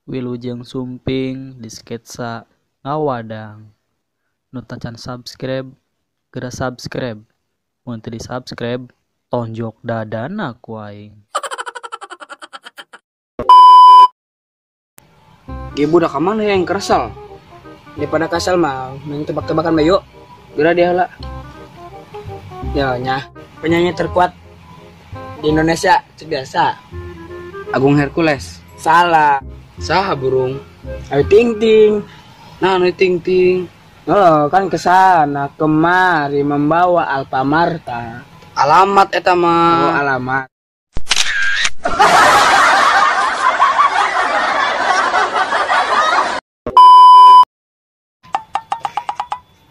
Wilujeng sumping di sketsa ngawadang. Nu tacan subscribe, geura subscribe. Mun teu di-subscribe, tonjok dadana ku aing. Ge budak ka mana yang kesel? Daripada kesel mah main tebak-tebakan bae yuk. Geura dia heula. Ya nya, penyanyi terkuat di Indonesia biasa. Agung Hercules. Salah. Saha burung? Ayu Ting Ting. Nah, Ayu Ting Ting. Oh, kan kesana kemari membawa Alfamarta. Alamat eta mah. Oh, alamat.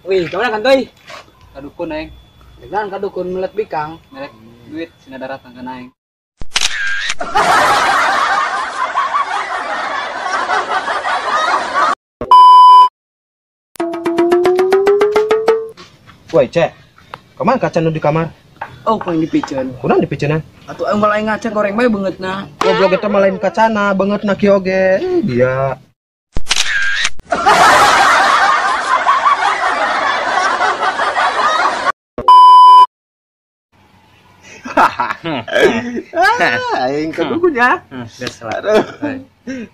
Wih, kemana kan tuh? Kadukun aing. Dengan kadukun melet bikang. Melek duit sina daratang kana aing. Woi, Cek. Kemana kaca nu di kamar? Oh, paling dipiceun. Kunaon dipiceunna? Atuh aing malah ngaca goreng bae beungeutna. Goblok eta mah lain kacana, beungeutna kieu oge. Dia. Aing kedukun ya. Geus lah.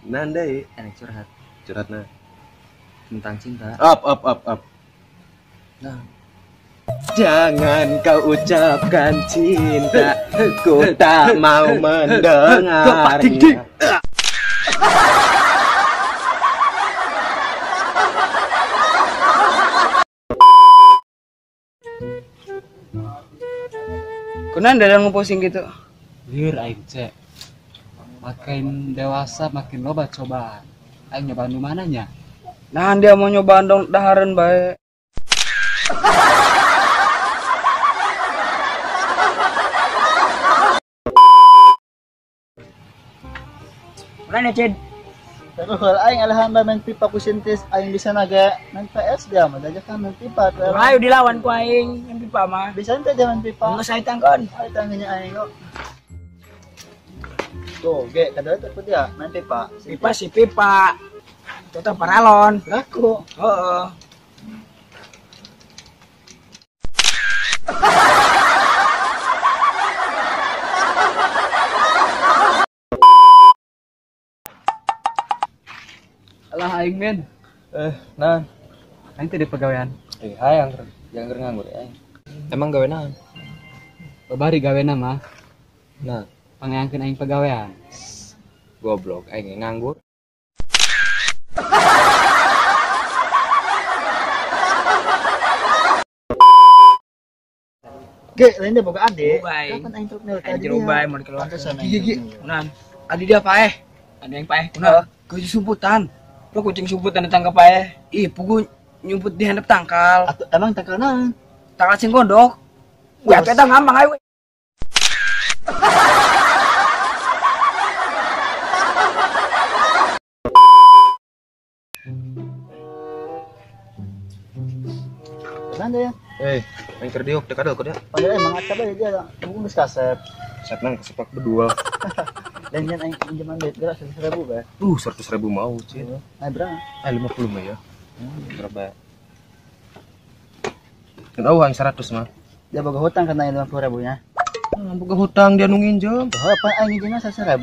Nah, deui. Aing curhat. Curhatna tentang cinta. Up up up up. Nah. Jangan kau ucapkan cinta, ku tak mau mendengarnya. Kunaon dadan ngupusing gitu? Lieur aing cek. Makin dewasa makin loba cobaan. Aing nyobaan nu mana nya? Nah, dia mau nyobaan dong dahareun bae. Mana Cid? Terus aing alahan bae main pipa ku sintis aing bisa naga main PS dia mah aja kan main pipa. Ayo dilawan ku aing main pipa mah. Bisa ente dia main pipa. Geus aing tangkon. Aing tangganya aing kok. Tuh, ge kada teh dia main pipa. Pipa si pipa. Tetep paralon. Laku. Heeh. Alah aing men. Nah. Aing teh di pagawean. Hayang jangan nganggur aing. Emang gawe naon? Babari gawena mah. Nah, pangayangkeun aing pagawean. Goblok aing nganggur. Ge, lain dia boga ade. Kapan aing truk nil tadi? Aing bae mun keluar. Gigi. Kunaon? Adi dia paeh. Ada yang paeh kunaon? Kucing sumputan. Lo kucing sumputan ditangkap paeh. Ih, pugu nyumput di handap tangkal. Atuh emang tangkal naon? Tangkal sing gondok. Wah, atuh eta ngambang ayo. Mana ya? Aing keur diuk teu kadal ku dia. Padahal emang acap aja dia, tunggu geus kasep. Kasep nang kasepak berdua. Dan nyen aing pinjaman duit geura 100.000 bae. 100.000 mau, Cid. Ai berapa? 50 mah ya. Berapa? Kan eueuh aing 100 mah. Dia boga hutang kana 50.000 nya. Boga hutang dia nu nginjem. Oh, apa aing nginjemna 100.000.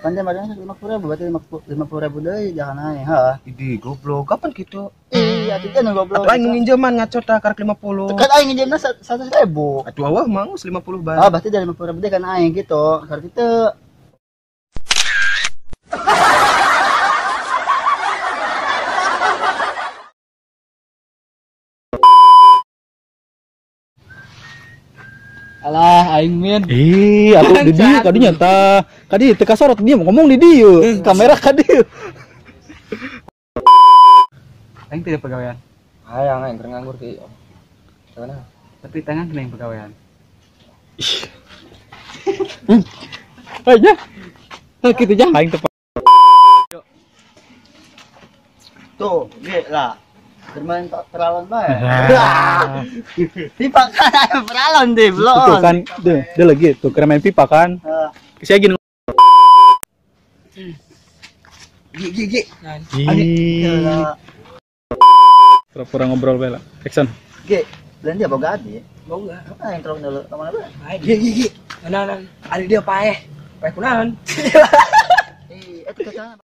Pan dia marina 50.000 berarti 50.000 deui jangan aing, heeh. Idi goblok, kapan kitu? Iya, atuh teh nu goblok. Atuh aing nu nginjeman ngaco tah karek 50. Tekan aing nginjemna 100.000. Atuh awah mah geus 50 bae. Oh, berarti dari 50.000 deui kan aing gitu. Karek kitu. Alah aing min. Ih, atuh di dieu kadinya tah. Kadi teu kasorot dia ngomong di dieu. Kamera ka dieu. Aing teu pagawean. Hayang aing keur nganggur ki. Gimana? Tapi tangan kena yang pagawean. Aja. Nah, kitu nya aing teu. Tuh, ge lah. Bermain peralon bae. Pipa kan peralon deh, belum. Itu kan, dia lagi tuh keren main pipa kan. Saya gini. Gi gi. Ih. Pura-pura ngobrol bae lah. Action. Ge, lain dia boga adi. Boga. Aing terus dulu ka mana bae? Gi gi gi. Naon? Ari dia paeh. Paeh kunaon? Ih, eta kacana.